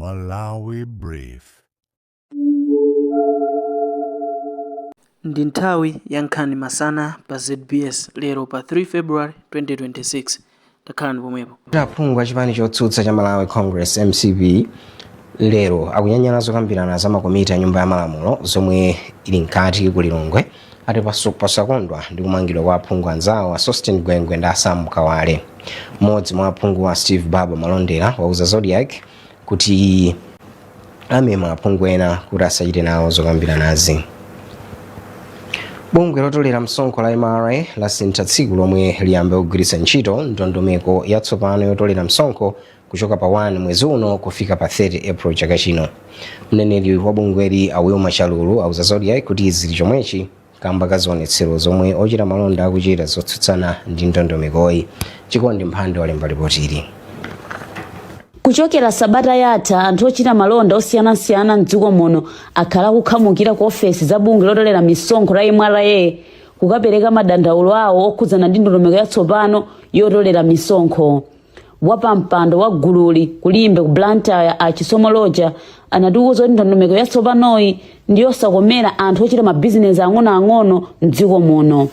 Malawi Brief. Ndi nthawi ya nkhani masana pa ZBS lero pa 3 February 2026. Takhalani pomwepo. Aphungu a chipani chotsutsa cha Malawi Congress, MCP, lero akunyanyala zokambirana za makomiti a Nyumba ya Malamulo zomwe ili mkati ku Lilongwe. Ati posakondwa ndi kumangidwa kwa aphungu anzawo a Sosten Gwengwe ndi a Sam Kawale. Mmodzi mwa aphungu a Steve Baba Malondera wauza Zodiak kuti amema aphungu ena kuti asachite nawo zokambiranazi. Bungwe lotolera msonkho la MRA lasintha tsiku lomwe liyambe kugwiritsa ntchito ndondomeko yatsopano yotolera msonkho kuchoka pa 1 mwezi uno kufika pa 30 April chaka chino. Mneneri wa bungweli a Wilma Chalulu auza Zodiak kuti zili chomwechi kamba ka zionetsero zomwe ochita malonda akuchita zotsutsana ndi ndondomekoyi. Chikondi Mphande walemba lipotili. Kuchokera sabata yatha, anthu ochita malonda osiyanasiyana mdziko muno akhala akukhamukira ku ofesi za bungwe lotolera misonkho la MRA kukapereka madandaulo awo okhudzana ndi ndondomeko yatsopano yotolera misonkho. Wapampando wa gululi ku Limbe ku Blantyre a Chisomo Loja anatiuza kuti ndondomeko yatsopanoyi ndi yosakomera anthu ochita mabizinesi ang'onoang'ono mdziko muno.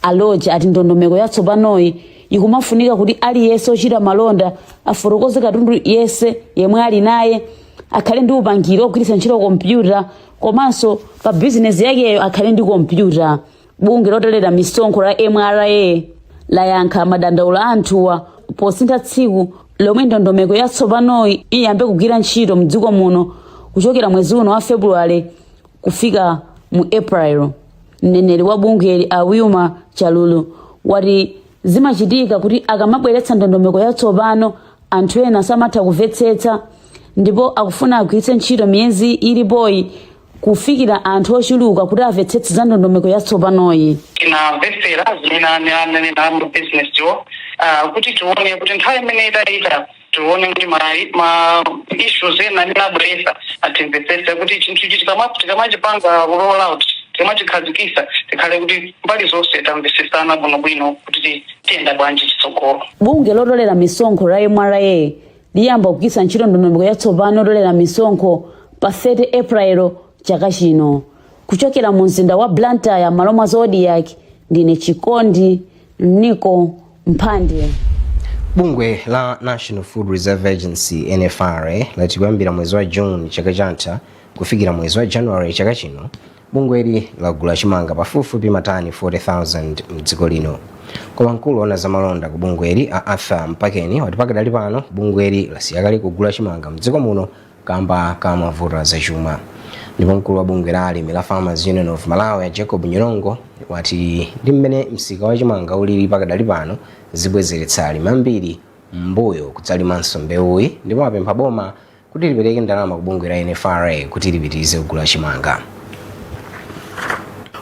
A Loja ati ndondomeko yatsopanoyi ikumafunika kuti aliyense ochita malonda afotokoze katundu yense yemwe ali naye, akhale ndi upangiri ogwiritsa ntchito kompyuta, komanso pa bizinesi yakeyo akhale ndi kompyuta. Bungwe lotolera misonkho la MRA layankha madandaulo a anthuwa posintha tsiku lomwe ndondomeko yatsopanoyi iyambe kugwira ntchito mdziko muno kuchokera mwezi uno wa February kufika mu April. Mneneri wa bungweli a Wilma Chalulu wati zimachitika kuti akamabweretsa ndondomeko yatsopano anthu ena samatha kumvetsetsa, ndipo akufuna agwiritse ntchito miyezi ilipoyi kufikira anthu ochuluka kuti amvetsetse za ndondomeko yatsopanoyi. Tinamvetsera zimene ananena a business-wo kuti tione kuti nthawi imene itayika tione kuti ma issues ena amene abweretsa atimvetsetse kuti chinthu ichi tikamachipanga roll out, tikamachikhazikisa, tikhale kuti mbali zonse tamvetsesana bwinobwino kuti tiyenda bwanji chitsogolo. Bungwe lotolera misonkho la MRA liyamba kugwiritsa ntchito ndondomeko yatsopano yotolera misonkho pa 30 April chaka chino. Kuchokera mu mzinda wa Blantyre, m'malo mwa Zodiak, ndine Chikondi Niko Mphande. Bungwe la National Food Reserve Agency, NFRA, lati kuyambira mwezi wa June chaka chatha kufikira mwezi wa January chaka chino, bungweli lagula chimanga pafupifupi matani 40,000 mdziko lino. Koma mkulu woona zamalonda ku bungweli a Arthur Mpakeni wati pakadali pano bungweli lasiya kale kugula chimanga mdziko muno kamba ka mavuto azachuma. Ndipo mkulu wa bungwe la alimi la Farmers Union of Malawi a Jacob Nyirongo wati ndi mmene msika wa chimanga ulili pakadali pano zibwezeretsa alimi ambiri mbuyo kudzalimanso mbewuyi, ndipo apempha boma kuti lipereke ndalama ku bungwe la NFRA kuti lipitirize kugula chimanga.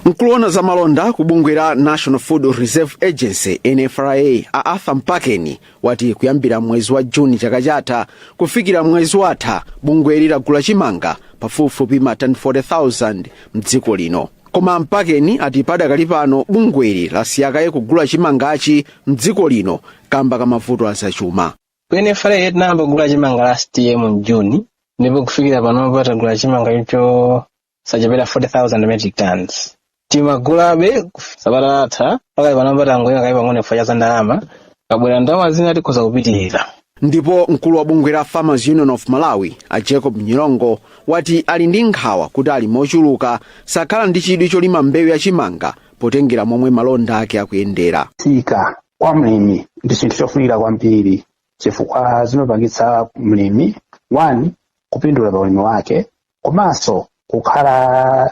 Mkulu woona za malonda ku bungwe la National Food Reserve Agency, NFRA, a Arthur Mpakeni wati kuyambira mwezi wa Juni chaka chatha kufikira mwezi watha bungweli lagula chimanga pafupifupi matani 40,000 mdziko lino. Koma Mpakeni ati padakali pano bungweli lasiya kaye kugula chimangachi mdziko lino kamba ka mavuto azachuma. Ku NFRA tinayamba kugula chimanga last year mu June, ndipo kufikira panopa tagula chimanga chosachepera 40,000 metric tons. Timagulabe sabata latha, pakali panopa tangoyima kaye pang'ono chifukwa cha za ndalama. Kabwera ndalama zina tikhoza kupitirira. Ndipo mkulu wa bungwe la Farmers Union of Malawi a Jacob Nyirongo wati ali ndi nkhawa kuti alimi ochuluka sakhala ndi chidwi cholima mbewu ya chimanga potengera momwe malonda ake akuyendera. Msika kwa mlimi ndi chinthu chofunikira kwambiri chifukwa zimapangitsa mlimi one kupindula pa ulimi wake komanso kukhala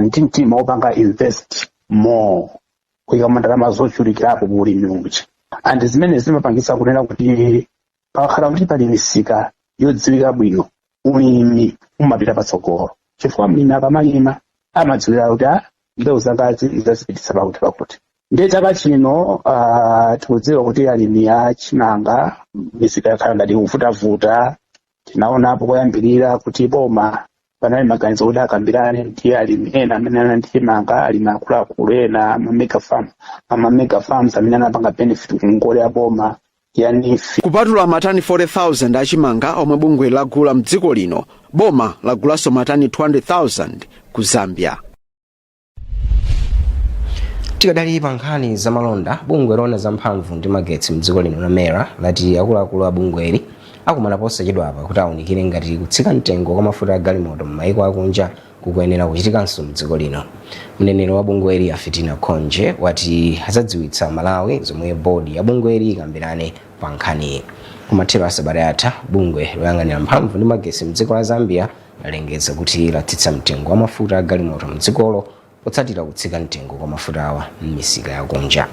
ndi mtima wopanga invest more, kuyikamo ndalama zochulukirapo mu ulimi uja, and zimene zimapangitsa kunena kuti pakakhala kuti pali misika yodziwika bwino ulimi umapita patsogolo, chifukwa mlimi akamalima amadziwira kuti mbewu zangazi ndizazipititsa pakuti pakuti. Ndiye chaka chino tikudziwa kuti alimi a chimanga misika yakhala ngati kuvutavuta. Tinaonapo koyambirira kuti boma panali maganizo kuti akambirane ndi alimi ena amene anali ndi chimanga, alimi akuluakulu ena ama mega farm, ama mega farms amene anapanga benefit ku ngongole ya boma. Ya NEEF. Kupatula matani 40,000 achimanga omwe bungwe lagula mdziko lino, boma lagulanso matani 200,000 ku Zambia. Tikadali pa nkhani za malonda, bungwe loona za mphamvu ndi magetsi mdziko lino la MERA lati akuluakulu a bungweli akumana posachedwapa kuti awunikire ngati kutsika mtengo kwa mafuta a galimoto m'mayiko akunja kukuyenera kuchitikanso mdziko lino. Mneneri wa bungweli, a Fitina Khonje, wati azadziwitsa Malawi zomwe bodi ya bungweli ikambirane pa nkhaniyi. Kumathero a sabata yatha, bungwe loyang'anira mphamvu ndi magetsi mdziko la Zambia lalengeza kuti latsitsa mtengo wa mafuta a galimoto mdzikolo potsatira kutsika mtengo kwa mafutawa m'misika yakunja.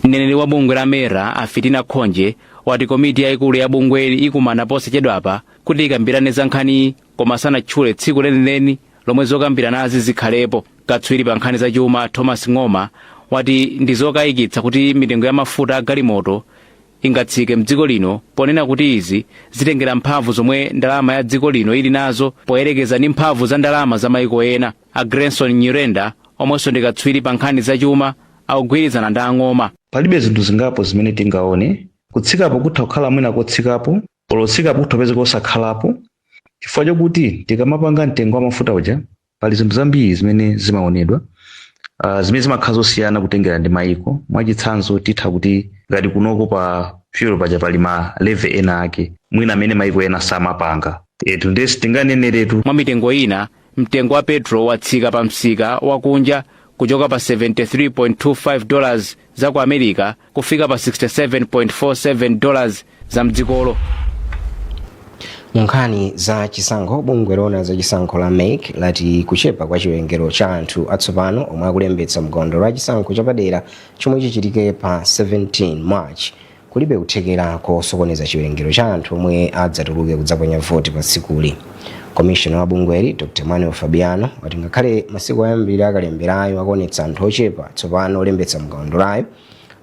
Mneneri wa bungwe la MERA, a Fitina Khonje, wati komiti yayikulu ya bungweli ikumana posachedwapa kuti ikambirane za nkhaniyi, koma sanatchule tsiku lenileni lomwe zokambiranazi zikhalepo. Katswiri pa nkhani zachuma Thomas Ng'oma wati ndi zokayikitsa kuti mitengo ya mafuta a galimoto ingatsike mdziko lino, ponena kuti izi zitengera mphamvu zomwe ndalama ya dziko lino ili nazo poyerekeza ndi mphamvu za ndalama za maiko ena. A Grayson Nyirenda, omwenso ndi katswiri pa nkhani zachuma, akugwirizana ndi ang'oma. Palibe zinthu zingapo zimene tingaone. Kutsikapo kutha kukhala mwina kotsikapo, polotsikapo kutha kupezeka osakhalapo, chifukwa chokuti tikamapanga mtengo wa mafuta uja pali zinthu zambiri zimene zimaonedwa, zimene zimakhala zosiyana kutengera ndi mayiko. Mwachitsanzo, titha kuti ngati kunoko pa fuel paja pali ma levy ena ake mwina amene mayiko ena samapanga etu, ndiye sitinganeneretu. Mwa mitengo ina, mtengo wa petrol watsika pa msika wakunja kuchoka pa $73.25 za ku America kufika pa $67.47 za mdzikolo. Mu nkhani za chisankho, bungwe loona za chisankho la MEC lati kuchepa kwa chiwerengero cha anthu atsopano omwe akulembetsa mkaundula wa chisankho chapadera chomwe chichitike pa 17 March kulibe kuthekera kosokoneza chiwerengero cha anthu omwe adzatuluke kudzaponya voti pa tsikuli. Komishona wa bungweli, Dr Manuel Fabiano, wati ngakhale masiku oyambirira akalemberayo akuonetsa anthu ochepa tsopano olembetsa mkaundulayo,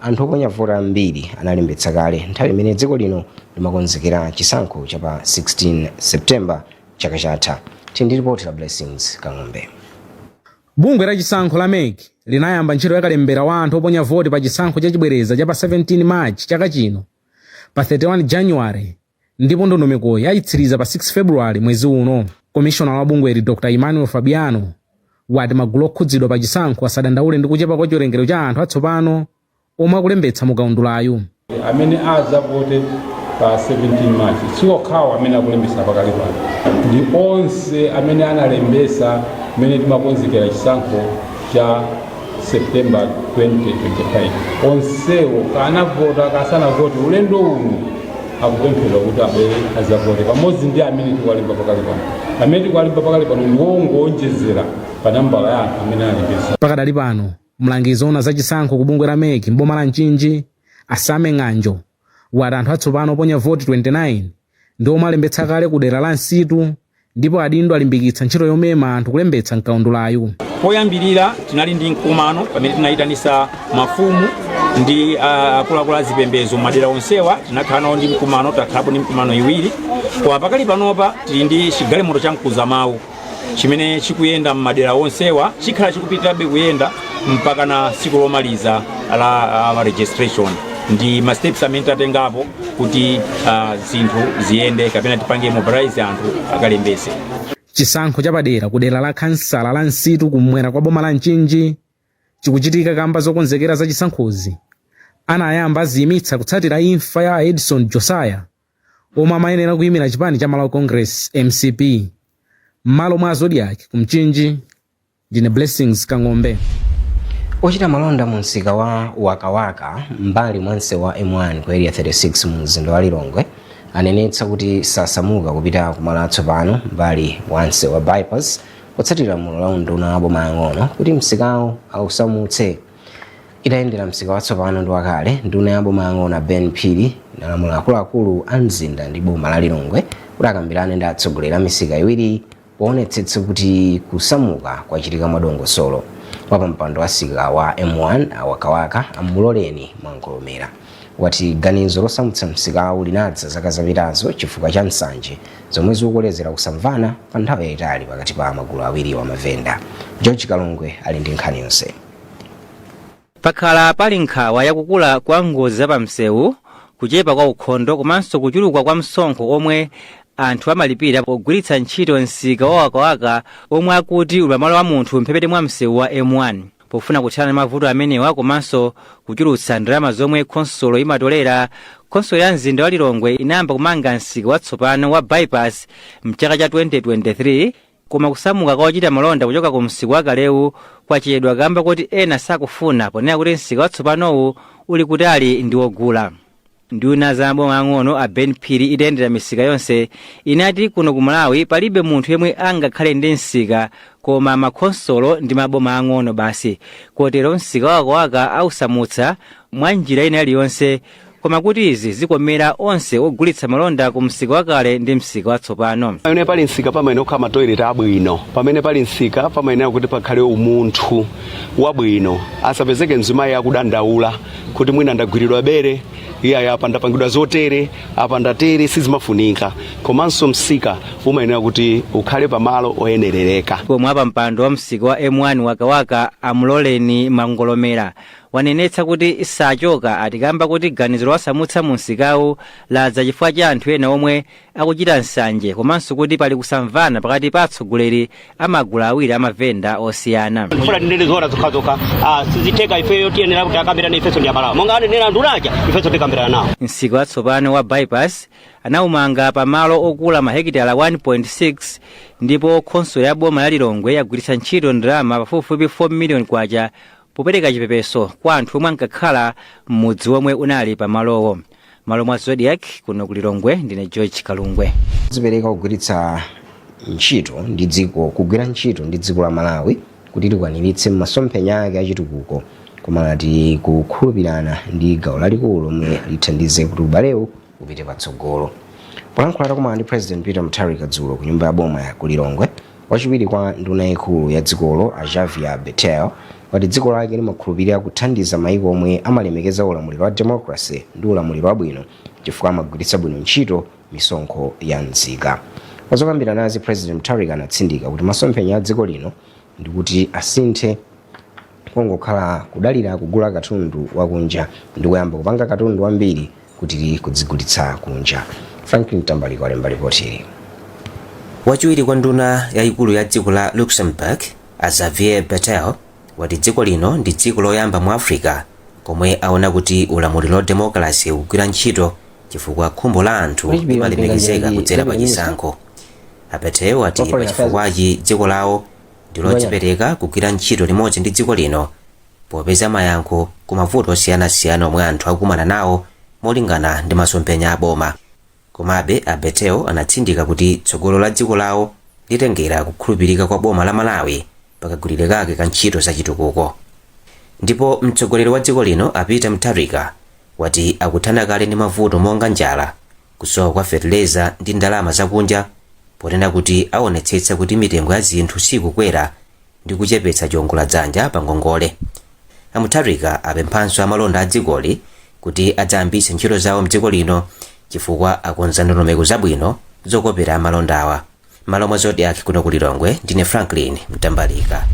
anthu oponya voti ambiri analembetsa kale nthawi imene dziko lino limakonzekera chisankho cha pa 16 September chaka chatha. Tili ndi ripoti la Blessings Kang'ombe. Bungwe la chisankho la MEC linayamba ntchito yakalembera wa anthu oponya voti pa chisankho chachibwereza cha pa 17 March chaka chino pa 31 January, ndipo ndondomekoyi yayitsiriza pa 6 February mwezi uno. Komishona wa bungweli, Dr Emmanuel Fabiano, wati magulu okhudzidwa pa chisankho asadandaule ndi kuchepa kwa chiwerengero cha anthu atsopano omwe akulembetsa mukaundulayu. Amene adzavote pa 17 March si okhawo amene akulembesa pakali pano, ndi onse amene analembesa mmene timakonzekera chisankho cha September 2025. Onsewo kanavota kasanavote, ulendo uno akupemphedwa kuti abwere adzavote pamodzi ndi amene tikuwalemba pakali pano. Amene tikuwalemba pakali pano ndi wongoonjezera pa nambala ya anthu amene analembesa. Pakadali pano, mlangizi woona za chisankho ku bungwe la MEC mboma la Mchinji, Asame Ng'anjo, wati anthu atsopano oponya voti 29 ndi omwe alembetsa kale ku dera la Msitu, ndipo adindo alimbikitsa ntchito yomema anthu kulembetsa mkaundulayu. Poyambirira tinali ndi mkumano pamene tinayitanisa mafumu ndi akuluakulu a zipembedzo madera onsewa. Tinakhala nawo ndi mkumano, takhalapo ndi mkumano iwiri, koma pakali panopa tili ndi chigalimoto cha mkuzamawu chimene chikuyenda m'madera onsewa, chikhala chikupitirabe kuyenda mpaka na tsiku lomaliza la registration. Ndi ma steps amene tatengapo kuti zinthu ziyende kapena tipange mobilize anthu akalembese. Chisankho chapadera ku dera la khansala la Msitu kumwera kwa boma la Mchinji chikuchitika kamba zokonzekera za chisankhozi anayamba aziyimitsa kutsatira imfa ya Edison Josiah, omwe amayenera kuyimira chipani cha Malawi Congress, MCP. M'malo mwa Zodiak ku Mchinji, ndine Blessings Kang'ombe. Ochita malonda mu msika wa Wakawaka mbali mwa msewu wa M1 ku Area 36 mu mzinda wa Lilongwe anenetsa kuti sasamuka kupita kumalo atsopano mbali wa msewu wa bypass, potsatira lamulo la unduna wa boma ang'ono kuti msikawo ausamutse. Itayendera msika watsopano ndi wakale, nduna ya boma ang'ono Ben Phiri inalamula akuluakulu a mzinda ndi boma la Lilongwe kuti akambirane ndi atsogoleri a misika iwiri poonetsetsa kuti kusamuka kwachitika mwadongosolo. Wapampando wa msika wa M1 a Wakawaka, Amuloleni Mwankolomera, wati ganizo losamutsa msikawu linadza zaka zapitazo chifukwa cha nsanje zomwe zikukolezera kusamvana pa nthawi yayitali pakati pa magulu awiri wa mavenda. George Kalongwe ali ndi nkhani yonse. Pakhala pali nkhawa yakukula kwa ngozi zapamsewu, kuchepa kwa ukhondo komanso kuchuluka kwa msonkho omwe anthu amalipira pogwiritsa ntchito msika wa Wakawaka omwe akuti uli pamalo a munthu mphepete mwa msewu wa M1. Pofuna kuthana ndi mavuto amenewa komanso kuchulutsa ndalama zomwe khonsolo imatolera, khonsolo ya mzinda wa Lilongwe inayamba kumanga msika watsopano wa Bypass mchaka cha 2023. Koma kusamuka kwa ochita malonda kuchoka ku msika wakalewu kwachedwa kamba kuti ena sakufuna ponena kuti msika watsopanowu uli kutali ndi ogula. Nduna za maboma ang'ono a Ben Phiri itayendera misika yonse inati kuno ku Malawi palibe munthu yemwe angakhale ndi msika koma makhonsolo ndi maboma ang'ono basi, kotero msika wa Wakawaka ausamutsa mwa njira ina iliyonse, koma kuti izi zikomera onse ogulitsa malonda ku msika wakale ndi msika watsopano. Pamene pali msika pamayenera kukhala matoilet abwino. Pamene pali msika pamayenera kuti pakhale umunthu wabwino, asapezeke mzimayi akudandaula kuti mwina ndagwiridwa bere, iyayi, apa ndapangidwa zotere, apa ndatere, sizimafunika. Komanso msika umayenera kuti ukhale pamalo oyenerereka. Pomwe wapampando wa msika wa M1 Wakawaka Amuloleni Mangolomera wanenetsa kuti sachoka, ati kamba kuti ganizo lowasamutsa mu msikawu ladza chifukwa cha anthu ena omwe akuchita nsanje komanso kuti pali kusamvana pakati pa atsogoleri a magulu awiri amavenda osiyana. Ndifuna tinene zoona zokhazokha, sizitheka. Ifeyo tiyenera kuti akambirane, ifenso ndi Amalawi monga anenera ndunaja, ifenso tikambirana nawo. Msika watsopano wa Bypass anawumanga pamalo okula mahekitala 1.6 ndipo khonsolo ya boma la Lilongwe yagwiritsa ntchito ndalama pafupifupi 4 miliyoni kwacha popereka chipepeso kwa anthu omwe ankakhala m'mudzi omwe unali pamalowo. Malo mwa Zodiak kuno ku Lilongwe, ndine George Kalungwe. Zipereka kugwiritsa ntchito ndi dziko kugwira ntchito ndi dziko la Malawi kuti likwaniritse masomphenya ake achitukuko, koma ati kukhulupirana ndi gawo lalikulu lomwe lithandize kuti ubalewu upite patsogolo. Polankhula atakumana ndi President Peter Mutharika dzulo ku nyumba ya boma ya ku Lilongwe, wachiwiri kwa nduna yaikulu ya dzikolo a Xavier Bettel wati dziko lake limakhulupirira kuthandiza maiko omwe amalemekeza ulamuliro wa democracy ndi ulamuliro wabwino chifukwa amagwiritsa bwino ntchito misonkho ya nzika. Pazokambiranazi, President Mutharika anatsindika kuti masomphenya a dziko lino ndi kuti asinthe kungokhala kudalira kugula katundu wakunja ndi kuyamba kupanga katundu wambiri kuti kudzigulitsa kunja. Franklin Tambaliko walemba ripoti ili. Wachiwiri kwa nduna yayikulu ya dziko la Luxembourg a Xavier Bettel wati dziko lino ndi dziko loyamba mu Africa komwe aona kuti ulamuliro wa democracy ukugwira ntchito chifukwa khumbo la anthu limalemekezeka kudzera pa chisankho. A Bettel wati pachifukwachi dziko lawo ndi lodzipereka kugwira ntchito limodzi ndi dziko lino popeza mayankho ku mavuto osiyanasiyana omwe anthu akukumana nawo molingana ndi masomphenya a boma. Komabe a Bettel anatsindika kuti tsogolo la dziko lawo litengera kukhulupirika kwa boma la Malawi pakagwiridwe kake ka ntchito zachitukuko. Ndipo mtsogoleri wa dziko lino a Peter Mutharika wati akuthana kale ndi mavuto monga njala, kusowa kwa feteleza ndi ndalama zakunja, ponena kuti aonetsetsa kuti mitengo ya zinthu sikukwera ndi kuchepetsa chiwongoladzanja pa ngongole. A Mutharika apemphanso amalonda a dzikoli kuti adzayambitse ntchito zawo mdziko lino chifukwa akonza ndondomeko zabwino zokopera amalondawa. Malo mwa Zodiak kuno ku Lilongwe, ndine Franklin Mtambalika.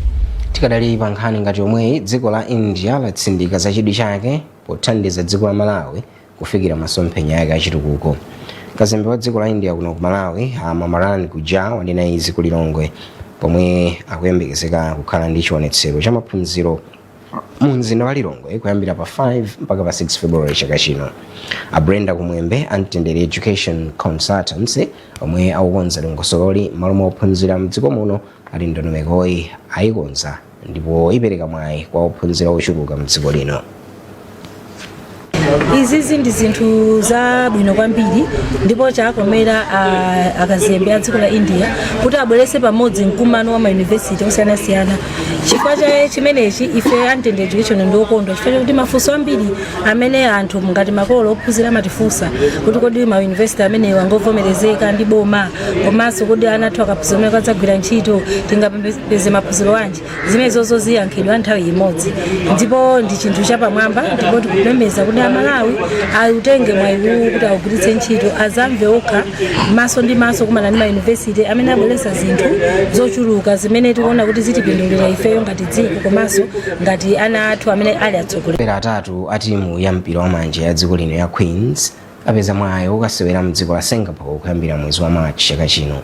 Tikadali pa nkhani ngati yomweyi, dziko la India latsindika za chidwi chake pothandiza dziko la Malawi kufikira masomphenya ake achitukuko. Kazembe wa dziko la India kuno ku Malawi a Mamaran Gujar wanena izi ku Lilongwe pomwe akuyembekezeka kukhala ndi chionetsero cha maphunziro mu mzinda wa Lilongwe kuyambira pa 5 mpaka pa 6 February chaka chino. A Brenda Kumwembe a Mtendere Education Consultancy omwe akukonza dongosololi m'malo mwa ophunzira mdziko muno ati ndondomekoyi ayikonza ndipo ipereka mwayi kwa ophunzira ochuluka mdziko lino. Izizi ndi zinthu zabwino kwambiri ndipo chakomera akazembe a dziko la India kuti abwerese pamodzi mkumano wa mayunivesiti osiyanasiyana. Chifukwa cha chimenechi ife a Mtendere Education ndi okondwa chifukwa chakuti mafunso ambiri amene anthu ngati makolo ophunzira amatifunsa kuti kodi mayunivesiti amenewa ngovomerezeka ndi boma, komanso kodi ana athu akaphunzira kumene adzagwira ntchito, tingapeze maphunziro anji, zimenezozo ziyankhidwa nthawi imodzi ndipo ndi chinthu chapamwamba ndipo tikupembedza kuti Malawi autenge mwayi uwu kuti awugwiritse ntchito, azamve okha maso ndi maso kumana ndi mayunivesiti amene abweretsa zinthu zochuluka zimene tikuona kuti zitipindulira ifeyo ngati dziko komanso ngati ana athu amene ali atsogoleri. Osewera atatu a timu ya mpira wa manja ya dziko lino ya Queens apeza mwayi wokasewera mdziko la Singapore kuyambira mwezi wa March chaka chino.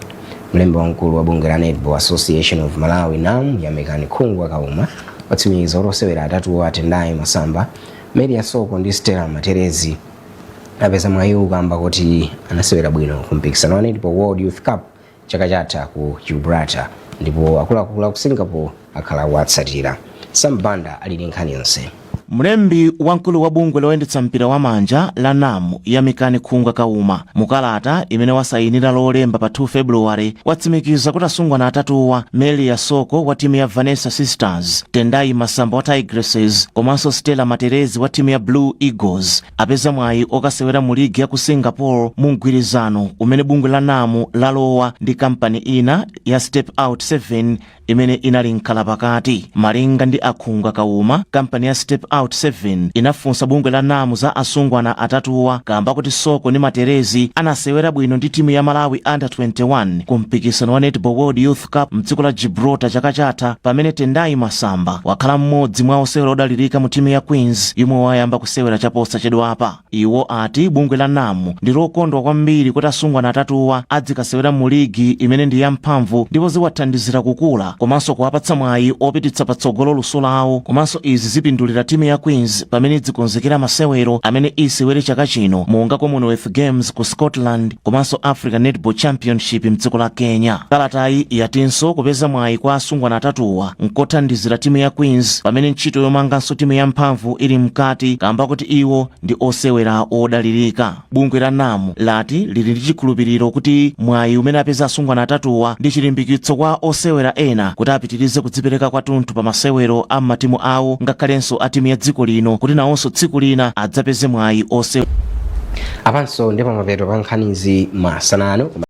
Mlembi wamkulu wa bungwe la Netball Association of Malawi, NAM, Yamikani Khungwa Kauma, watsimikiza kuti osewera atatuwo, a Tendai Masamba, Melia Soko ndi Stella Materezi, apeza mwayiwu kamba kuti anasewera bwino ku mpikisano wa Netball World Youth Cup chaka chatha ku Gibraltar, ndipo akuluakulu aku Singapore akhala akuwatsatira. Sam Banda ali ndi nkhani yonse. Mlembi wamkulu wa bungwe loyendetsa mpira wa manja la NAM, Yamikani Khungwa Kauma, mukalata imene wasayinira Lolemba pa 2 Februwale, watsimikiza kuti asungwana atatuwa, Melia Soko wa timu ya Vanessa Sisters, Tendai Masamba wa Tigresses komanso Stella Materezi wa timu ya Blue Eagles, apeza mwayi okasewera mu ligi ya ku Singapore mu mgwirizano umene bungwe la NAM lalowa ndi kampani ina ya Step Out 7 imene inali mkhalapakati. Malinga ndi Akhungwa Kauma, kampani ya Step Out 7 inafunsa bungwe la NAM za asungwana atatuwa kamba kuti Soko ndi Materezi anasewera bwino ndi timu ya Malawi Under 21 ku mpikisano wa Netball World Youth Cup mdziko la Gibraltar chaka chatha, pamene Tendai Masamba wakhala mmodzi mwa osewera odalirika mu timu ya Queens yomwe wayamba kusewera chaposachedwapa. Iwo ati bungwe la NAM ndi lokondwa kwambiri kuti asungwana atatuwa adzikasewera mu ligi imene ndi yamphamvu, ndipo ziwathandizira kukula komanso kuwapatsa mwayi opititsa patsogolo luso lawo. Komanso izi zipindulira timu ya Queens pamene idzikonzekera masewero amene isewere chaka chino, monga Commonwealth Games ku Scotland komanso Africa Netball Championship mdziko la Kenya. Kalatayi yatinso kupeza mwayi kwa asungwana atatuwa nkothandizira timu ya Queens pamene ntchito yomanganso timu yamphamvu ili mkati, kamba kuti iwo ndi osewera odalirika. Bungwe la NAM lati lili ndi chikhulupiriro kuti mwayi umene apeza asungwana atatuwa ndi chilimbikitso kwa osewera ena kuti apitirize kudzipereka kwathunthu pa masewero a matimu awo, ngakhalenso a timu ya dziko lino, kuti nawonso tsiku lina adzapeze mwayi osewera. Apanso ndi pamapeto pa nkhanizi masana ano.